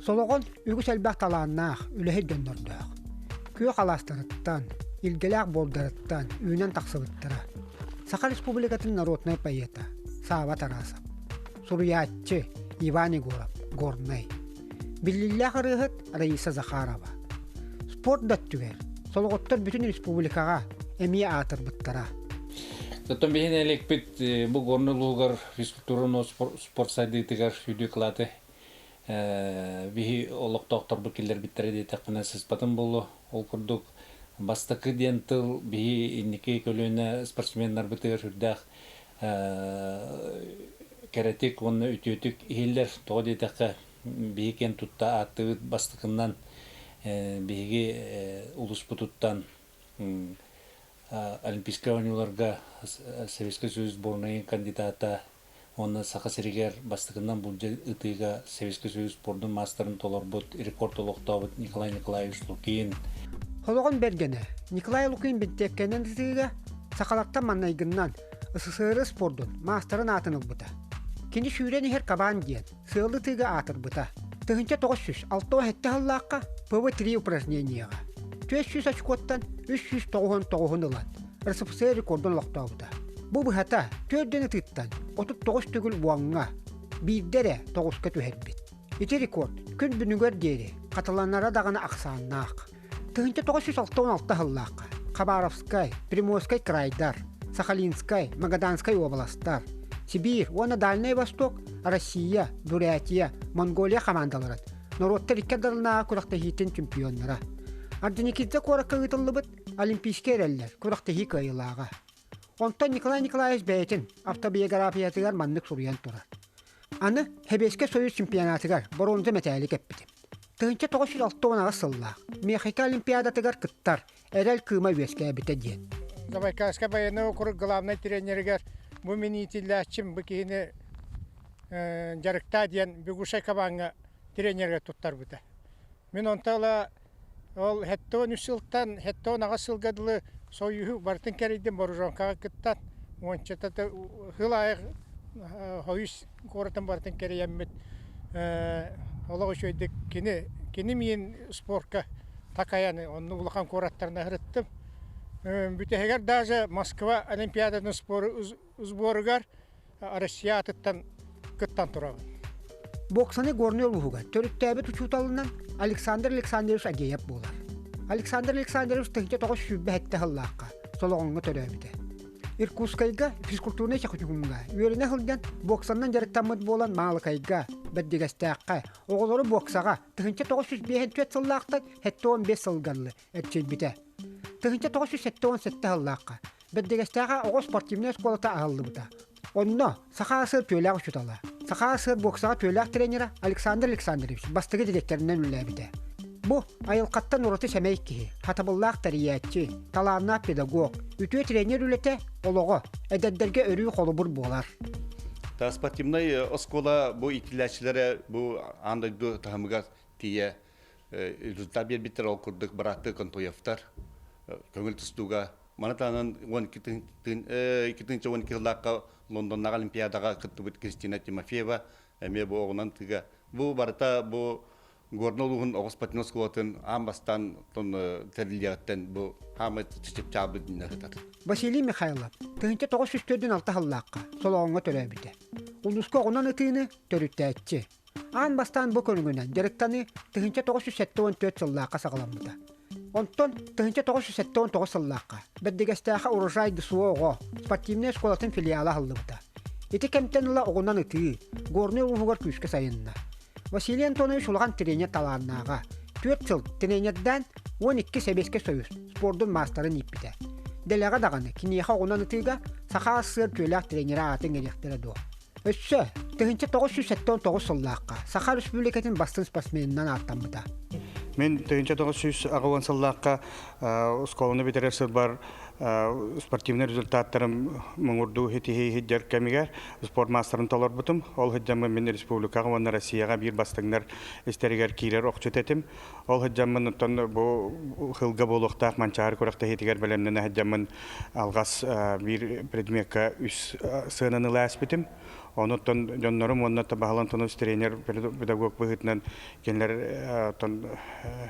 Солоҕон үгүс элбэх талааннаах, үлэһит дьоннордоох. Күөх алаастарыттан, илгэлээх буордарыттан үүнэн тахсыбыттара. Саха Республикатын народнай поэта Сава Тарасов, суруйааччы Иван Егоров, Горнай, биллииллээх ырыаһыт Раиса Захарова. Спорт да өттүгэр солоҕоттор бүтүн республикаҕа эмиэ аатырбыттара. Оттон биһин элекпит бу Горнай улууһугар физкультура спорт сайдыытыгар сүдү кылааты биһи олохтоохторбут киллэрбиттэрэ диэтэхпинэ сыспатым буолуо. Ол курдук бастакы диэн тыл биһи инники көлүөнэ спортсменнарбытыгар сүрдээх кэрэтик уонна үтүөтүк иһиллэр. Тоҕо диэтэххэ, биһи киэн тутта ааттыыбыт бастакыннан биһиги улууспутуттан Олимпийскай оонньууларга Советскай Союз сборнайын кандидата уонна Саха сиригэр бастакынан булдьа ытыыга Советскай Союз спордун маастарын толорбут, рекорд олохтообут Николай Николаевич Лукин. Холоҕон бэргэнэ Николай Лукин бинтиэпкэнэн ытыыга сахалартан маннайгыннан СССР спордун маастарын аатын ылбыта. Кини сүүрэн иһэр кабаан диэн сыалы ытыыга аатырбыта. 1967 сыллаахха ПВ-3 упражнениеҕа 400 очкоттан 399 ылан РСФСР рекордун олохтообута. Бу быһата төрдүн ытыттан 39 төгүл уоҥҥа, биирдэ эрэ тоҕуска түһэрбит. Ити рекорд күн бүгүнүгэр диэри хатыланара даҕаны ахсааннаах. 1966 сыллаахха Хабаровскай, Приморскай крайдар, Сахалинскай, Магаданскай уобаластар, Сибиир уонна Дальнай Восток, Россия, Бурятия, Монголия хамаандаларын норуоттар икки ардыларынааҕы күрэхтэһиитин чемпионнара. Орджоникидзе куоракка ыытыллыбыт Олимпийскай эрэллэр күрэхтэһии кыайыылааҕа. Онтон Николай Николаевич бэйэтин автобиографиятыгар маннык суруйан турар. Аны Сэбиэскэй Союз чемпионатыгар боруонза мэтээли кэппитим. 1968 сыллаах Мехико Олимпиадатыгар кыттар эрэл кыыма үөскээбитэ диэн. Забайкальскай военный округ главнай тренеригэр бу мин иитиллээччим бу киһини дьарыктаа диэн Бегушай кабаҥҥа тренергэ туттарбыта. Мин онто ыла ол 73 сылтан 78 сылга дылы Союһу барытын кэрийдим вооруженкаҕа кыттан уончата сыл аайы Союз куоратын барытын кэрийэммит олох үчүгэйдик кини кини миин спорка такайан оннук улахан куораттарына сырыттым. Бүтэһигэр даже Москва Олимпиадатын сборугар Россия атыттан кыттан турабын. Боксаны Горнай улууһугар төрүттээбит учууталынан Александр Александрович Агеев буолар. Александр Александрович 1927 сыллаахха Солоҕоҥҥо төрөөбүтэ. Иркутскайга физкультурнай техникумҥа үөрэнэ сылдьан боксанан дьарыктаммыт буолан Маалыкайга, Бэрдигэстээххэ оҕолору боксаҕа 1954 сыллаахтан 75 сылга эрчийбитэ. 1977 сыллаахха Бэрдигэстээхэ оҕо спортивнай оскуолата аһыллыбыта. Онно Саха АССР түөлээх учуутала, Саха АССР боксаҕа түөлээх тренера Александр Александрович бастакы дириэктэринэн үлэлээбитэ. Бу айылҕаттан ураты сэмэй киһи, хатабыллаах тэрийээччи, талааннаах педагог, үтүө тренер үлэтэ, олоҕо эдэрдэргэ өрүү холобур буолар. Та спортивнай оскуола бу иитиллээччилэрэ бу аан дойду таһымыгар тиийэ результат биэрбиттэр ол курдук бырааттыы Контоевтар көҥүл тустууга маны таһынан 2012 сыллаахха Лондоннааҕы Олимпиадаҕа кыттыбыт Кристина Тимофеева эмиэ бу оҕунан тыга бу барыта бу Горнай улууһун оҕо спортивнай оскуолатын аан бастаан тэриллиэҕиттэн бу хаамай чыпчаалбыт диннэ сытар. Василий Михайлов 1946 сыллаахха Солоҕоҥҥо төрөөбүтэ. Улууска оҕунан ытыыны төрүттээччи. Аан бастаан бу көрүҥүнэн дьарыктаныы 1974 сыллаахха саҕаламмыта. Онтон 1979 сыллаахха Бэрдигэстээххэ Урожай ДСО оҕо спортивнай оскуолатын филиала аһыллыбыта. Ити кэмтэн ыла оҕунан ытыы Горнай улууһугар күүскэ сайынна. Василий Антонович улахан тренер талааннааҕа. Түөрт сыл тренердээн 12 Сэбиэскэй Союз спордун маастарын ииппитэ. Дэлэҕэ даҕаны киниэхэ оҕунан ытыыга Саха АССР күөлээх тренерэ аатын иҥэриэхтэрэ дуо? Өссө 1979 сыллаахха Саха Республикатын бастыҥ спортсменынан ааттаммыта. Мин 1980 сыллаахха оскуоланы бүтэрэр сылбар спортивнай результаттарым муҥурдуу ситиһии сылдьар кэмигэр спорт маастарын толорбутум. Ол сылдьаммын мин республикаҕа уонна Россияҕа биир бастыҥнар истэригэр киирэр охчут этим. Ол сылдьаммын оттон бу сылга буолуохтаах Манчаары күрэхтэһиитигэр бэлэмнэнэ сылдьаммын алҕас биир предмекка үс сыананы ылааспытым. Онуттан дьоннорум уонна Баһылай Антонович тренер педагог быһыытынан кинилэр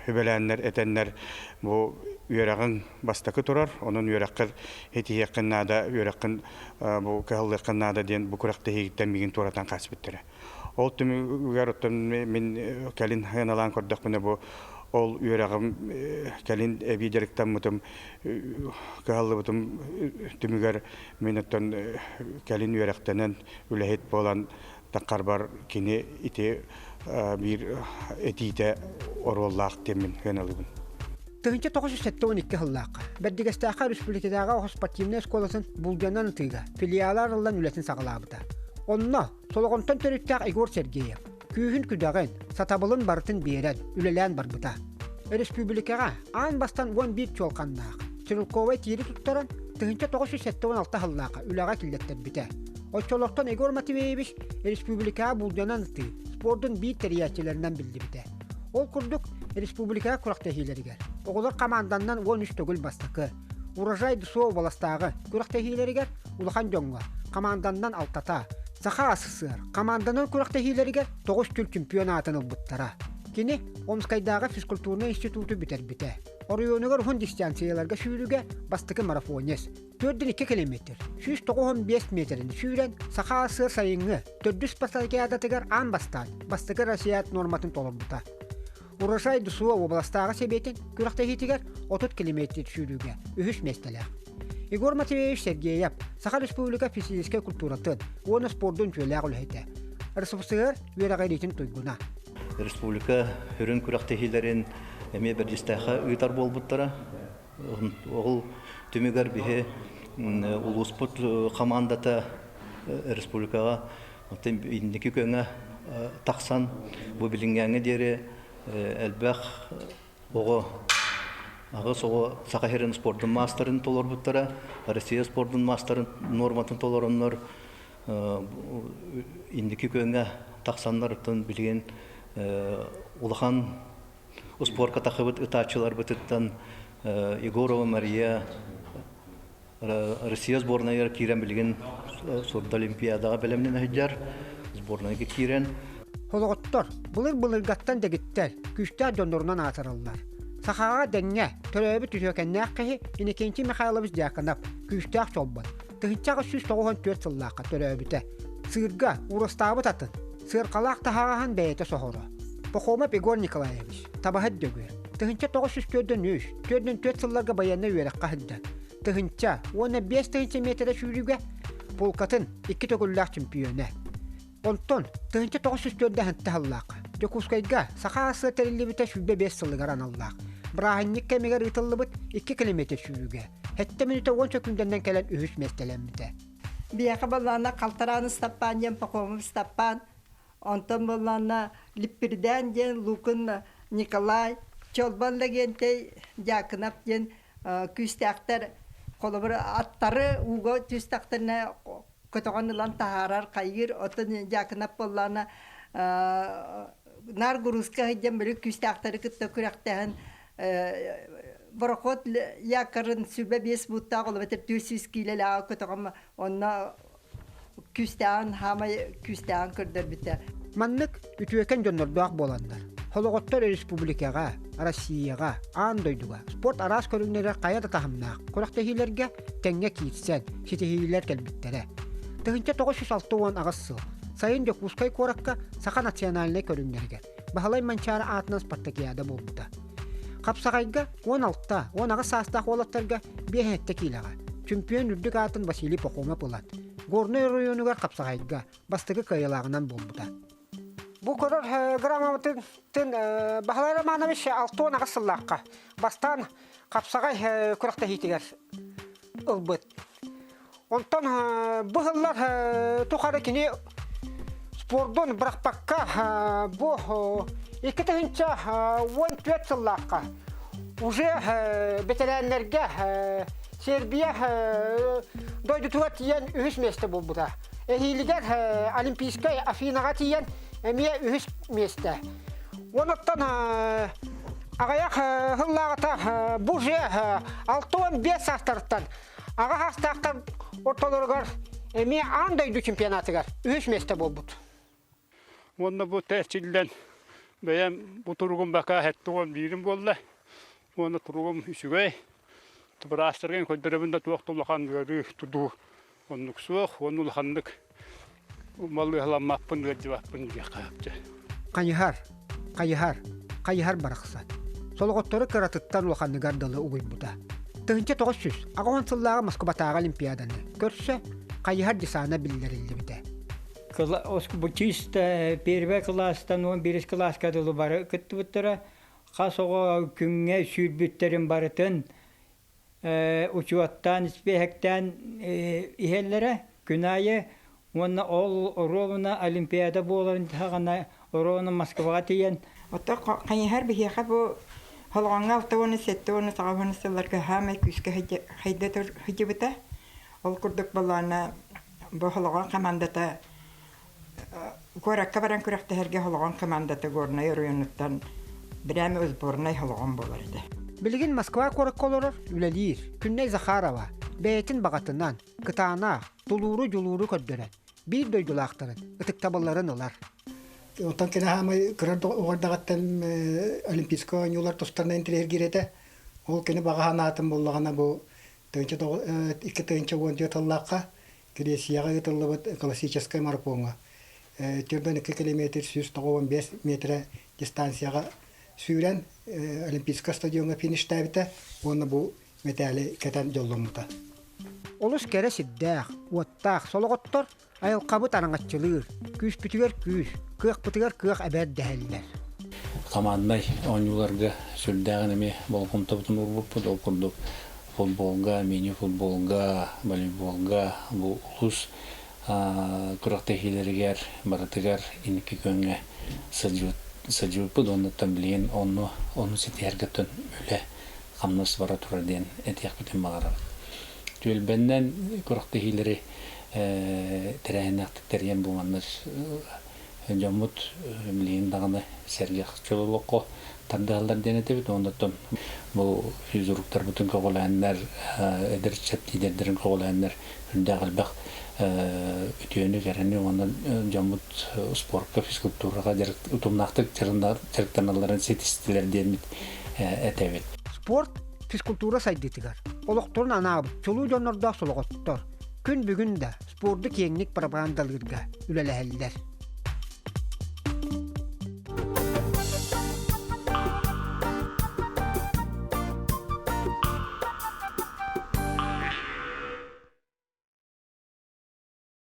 сүбэлээннэр этэннэр бу үөрэҕиҥ бастакы турар, онон үөрэххэр итиһиэххин наада, үөрэххин бу кыһаллыаххын наада диэн бу күрэхтэһииттэн миигин туоратан хаалбыттара. Ол түмүгэр оттон мин кэлин сыаналаан көрдөхпүнэ бу ол үөрэҕим кэлин эбии дьарыктаммытым кыһаллыбытым түмүгэр мин оттон кэлин үөрэхтэнэн үлэһит буолан таххарбар кини ити биир этиитэ оруоллаах диэммин сыаналыыбын. 1972 сыллаахха Бэрдигэстээххэ республикатааҕы оҕо спортивнай оскуолатын булдьанан ытыыга филиала арыллан үлэтин саҕалаабыта. Онно Солоҕонтон төрүттээх Егор Сергеев күүһүн-күдэҕин, сатабылын барытын биэрэн, үлэлээн барбыта. Өрөспүүбүлүкэҕэ аан бастан 11 чуолканнаах стрелковай тиири туттаран 1976 сыллаахха үлэҕэ киллэттэрбитэ. Оччолортон Егор Матвеевич республикаҕа булдьанан ытыы спордун биир тэрийээччилэринэн биллибитэ. Ол курдук, республикаҕа күрэхтэһиилэригэр оҕолор хамаанданнан 13 төгүл бастакы, Урожай ДСО уобаластааҕы күрэхтэһиилэригэр улахан дьоҥҥо хамаанданнан алтата, Саха СССР хамаанданан күрэхтэһиилэригэр тоҕус түл чемпион аатын ылбыттара. Кини Омскайдааҕы физкультурнай институту бүтэрбитэ. Оройуонугар уһун дистанцияларга сүүрүүгэ бастакы марафонец. 4,2 километр, 195 метрин сүүрэн Саха СССР сайыҥҥы төрдүс спартакиадатыгар аан бастаан бастакы Россия нуорматын толорбута. Урожай ДСУ уобаластааҕы сэбиэтин күрэхтэһиитигэр 30 километр сүүрүүгэ үһүс миэстэлээх. Егор Матвеевич Сергеев Саха Республика физическэй культуратын уонна спордун үтүөлээх үлэһитэ. РСФСР үөрэҕириитин туйгуна. Республика сүрүн күрэхтэһиилэрин эмиэ Бэрдьистээххэ ыытар буолбуттара. Ол түмүгэр биһи улууспут хамаандата республикаҕа инники күөҥҥэ тахсан бу билиҥҥээҥҥэ диэри элбэх оҕо аҕыс оҕо Саха сирин спордун маастарын толорбуттара, Россия спордун маастарын нуорматын толороннор инники күөҥҥэ тахсаннар оттон билигин улахан успуорка тахыбыт ытааччыларбытыттан Егорова Мария Россия сборнайыгар киирэн билигин сурда Олимпиадаҕа бэлэмнэнэ сылдьар сборнайга киирэн Холоҕоттор былыр-былыргаттан дэгиттэр күүстээх дьоннорунан аатыраллар. Сахаҕа дэҥҥэ төрөөбүт үтүөкэннээх киһи Иннокентий Михайлович Дьяконов күүстээх чолбон 1894 сыллаахха төрөөбүтэ. Сыырга уурастаабыт атын, сыаркалаах таһаҕаһын бэйэтэ соһоро. Пахомов Егор Николаевич, табаһыт Дөгүөр, 1943 44 сылларга байыаннай үөрэххэ сылдьан, 1015 миэтэрэ сүүрүүгэ полкатын икки төгүллээх чемпиона. Онтон 1904 сыллаахха Дьокуускайга Саха АССР тэриллибитэ 25 сылыгар аналлаах бырааһынньык кэмигэр ыытыллыбыт 2 километр сүүрүүгэ 7 мүнүүтэ 10 сөкүүндэнэн кэлэн үһүс миэстэлэммитэ. Биһиэхэ буоллаҕына Халтараан Ыстаппаан диэн Пахомов Ыстаппаан, онтон буоллаҕына Липпирдээн диэн Лукин Николай, Чолбон Лэгиэнтэй Дьаакынап диэн күүстээхтэр холобур аттары ууга түстэхтэринэ көтөҕөн ылан таһаарар хайыыр оттон Дьаакынап буоллаҕына наар грузка сылдьан били күүстээхтэри кытта күрэхтэһэн борохуот якорын 25 бууттаах ол эбэтэр 400 киилэлээҕи көтөҕөн онно күүстээҕин хаамай күүстээҕин көрдөрбүтэ. Маннык үтүөкэн дьоннордоох буоланнар, Холоҕоттор республикаҕа, Россияҕа, аан дойдуга спорт араас көрүҥнэригэр хайа да таһымнаах күрэхтэһиилэргэ тэҥҥэ киирсэн, ситиһиилэр кэлбиттэрэ. 1968 сыл сайын Дьокуускай куоракка саха национальнай көрүҥнэригэр Баһылай Манчаары аатынан спартакиада буолбута. Хапсаҕайга 16-18 саастаах уолаттарга 5 киилэҕэ чемпион үрдүк аатын Василий Пахомов ылан, Горнай оройуонугар хапсаҕайга бастакы кыайыылааҕынан буолбута. Бу көрөр грамотатын Баһылай Романович 68 сыллаахха бастаан хапсаҕай күрэхтэһиитигэр ылбыт. Онтон бу сыллар тухары кини спордун бырахпакка бу 2014 сыллаахха уже бэтэрээннэргэ Сербия дойдутугар тиийэн үһүс миэстэ буолбута. Эһиилигэр Олимпийскай Афинаҕа тиийэн эмиэ үһүс миэстэ. Онуттан аҕыйах сыллааҕыта бу уже 65 саастарыттан аҕа саастаахтар ортолоругар Эмиэ аан дойду чемпионатыгар үһүс миэстэ буолбут. Уонна бу эрчиллэн бэйэм бу туругум бакаа 71-им буолла. Уонна туругум үчүгэй. Быраастарга көрдөрөбүн да туох да улахан ыарыы тудуу оннук суох. Уонна улаханнык малыаһаламмаппын, ыалдьыбаппын диэххэ сөп. Хайыһар, хайыһар, хайыһар барахсан. Солоҕоттору кыратыттан улаханыгар дылы угуйбута. 1980 сыллааҕы Москватааҕы Олимпиаданы көрсө хайыһар десана биллэриллибитэ. Чисто первый кылаастан 11 кылааска дылы бары кыттыбыттара. Хас оҕо күҥҥэ сүүрбүттэрин барытын учуоттаан, испиэһэктээн иһэллэрэ күн аайы. Уонна ол оруобуна Олимпиада буоларын саҕана оруобуна Москваҕа тиийэн Оттон хайыһар биһиэхэ бу Холоҕоҥҥо 67 уонна 80 сылларга хаамай күүскэ хайда сылдьыбыта. Ол курдук балаана бу Холоҕон хамаандата куоракка баран күрэхтэһэргэ Холоҕон хамаандата Горнай оройуонуттан бирээмэ сборнай Холоҕон буолар этэ. Билигин Москва куоракка олорор, үлэлиир. Күннэй Захарова бэйэтин баҕатынан, кытаанах, тулууру-дьулууру көрдөрөн, биир дойдулаахтарын ытыктабылларын ылар. Оттон кини хаамай кыра оҕордаҕыттан Олимпийскай оонньуулар тустарынан интэриэһиргиир этэ. Ол кини баҕа санаатын буллаҕына бу 2014 сыллаахха Грецияҕа ыытыллыбыт классическай марафоҥҥа 42 километр 195 метрэ дистанцияҕа сүүрэн Олимпийскай стадиоҥҥа фиништээбитэ уонна бу мэтээли кэтэн дьолломмута. Олус кэрэ сирдээх, уоттаах солоҕоттор айылҕабыт араҥаччылыыр, күүспүтүгэр күүс, кыахпытыгар кыах эбэр дэһэллэр. Команднай оонньууларга сүрдээҕин эмиэ болҕомтобутун уурбуппут. Ол курдук футболга, мини-футболга, волейболга бу улуус күрэхтэһиилэригэр барытыгар инники күөҥҥэ сылдьыбыппыт уонна билигин онну ону ситиһэргэ үлэ хамнас бара турар диэн этиэхпитин баҕарабыт. Түөлбэннэн күрэхтэһиилэри тэрээһиннээхтик тэрийэн бу манна дьоммут билигин даҕаны сэргэх чөл олоххо тардыһаллар диэн этэбит. Оннуттан бу физруктарбытын көҕүлээннэр, эдэр ыччат лидердэрин көҕүлээннэр үрдээх элбэх үтүөнү, кэрэни уонна дьоммут спорка, физкультураҕа утумнаахтык дьарыктаналларын ситистилэр диэммит этэбит. Спорт физкультура сайдыытыгар олохторун анаабыт чулуу дьоннордоох солоҕоттор күн бүгүн да спорду киэҥник пропагандалыырга үлэлэһэллэр.